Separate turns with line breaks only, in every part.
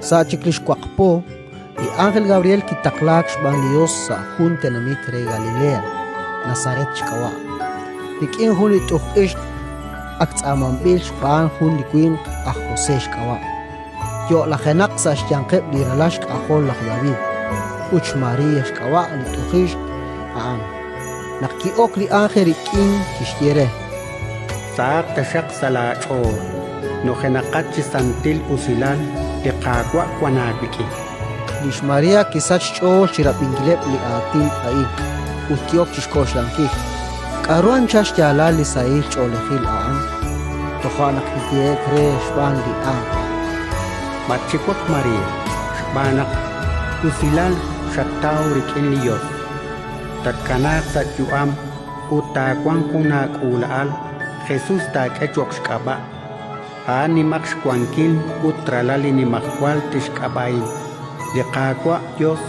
Sa' chik li xwaq po, li ánjel Gabriel kitaqlaak xb'aan li Yos sa' jun tenamit re Galilea, Nazaret xk'ab'a', rik'in jun li t'uj ixq ak tz'aamanb'il xb'aan jun li winq aj José xk'ab'a', yo'lajenaq sa' xyanqeb' li ralal xk'ajol laj David, ut xMaría xk'ab'a' li t'uj ixq a'an. Naq ki'ok li ánjel rik'in, kixye re:
Sahaq taxaq sa' laach'ool, nujenaqat chi santil usilal, li Qaawa' wank aawik'in.
Lix María kisachk xch'ool chi rab'inkileb' li aatin a'in ut ki'ok chi xk'oxlankil: K'aru anchal xyaalal li sahil ch'oolejil a'an? Toja' naq kiyehe'k re xb'aan li ánjel:
Matxiwak María, xb'aan naq usilal xataw rik'in li Yos. Tatkanaaq sa' yu'am ut taawanq jun aak'uula'al, Jesus taak'e cho'q xk'ab'a'. A'an nimaq xwankil ut Ralal li Nimajwal tixk'ab'a'in. Li Qaawa' Yos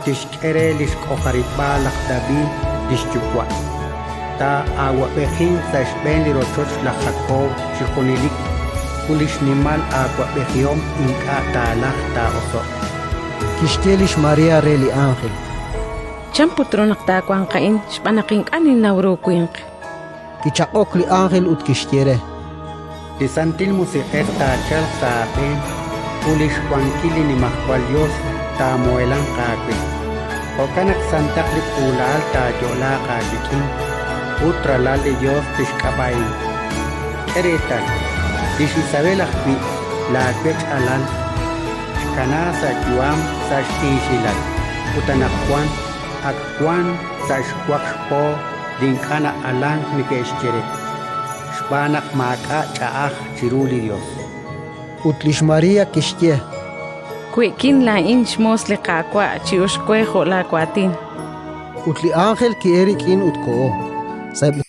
tixk'e re li xk'ojarib'aal laj David li xyuwa'. Taa'awab'ejinq sa' xb'een li rochoch laj Jakob chi junelik, ut li xnimal awab'ejihom ink'a' taalajq taa'oso'q.
Kixye lix María re li ánjel:
Chan put ru naq taawanq a'in xb'aan naq ink'a' ninnaw ru winq?
Kichaq'ok li ánjel ut kixye re:
Li Santil Musiq'ej taachalq sa' aab'een ut li xwankil li Nimajwal Yos taamuhelanq aawe. Jo'kan naq santaq li k'uula'al taayo'laaq aawik'in ut Ralal li Yos tixk'ab'a'in. K'e reetal, lix Isabel ajwi', laawech' alal, xkanaak sa' yu'am sa' xtiixilal, ut anaqwan ak wank sa' xwaq xpo li ink'a' na'alank neke'xye re, xb'aan naq maak'a' ch'a'aj chiru li Yos.
Ut lix María kixye:
We'kin laa'in xmoos li Qaawa', chi'uxq we jo' laawaatin.
Ut li ánjel ki'elk rik'in ut koho. Sa'eb' li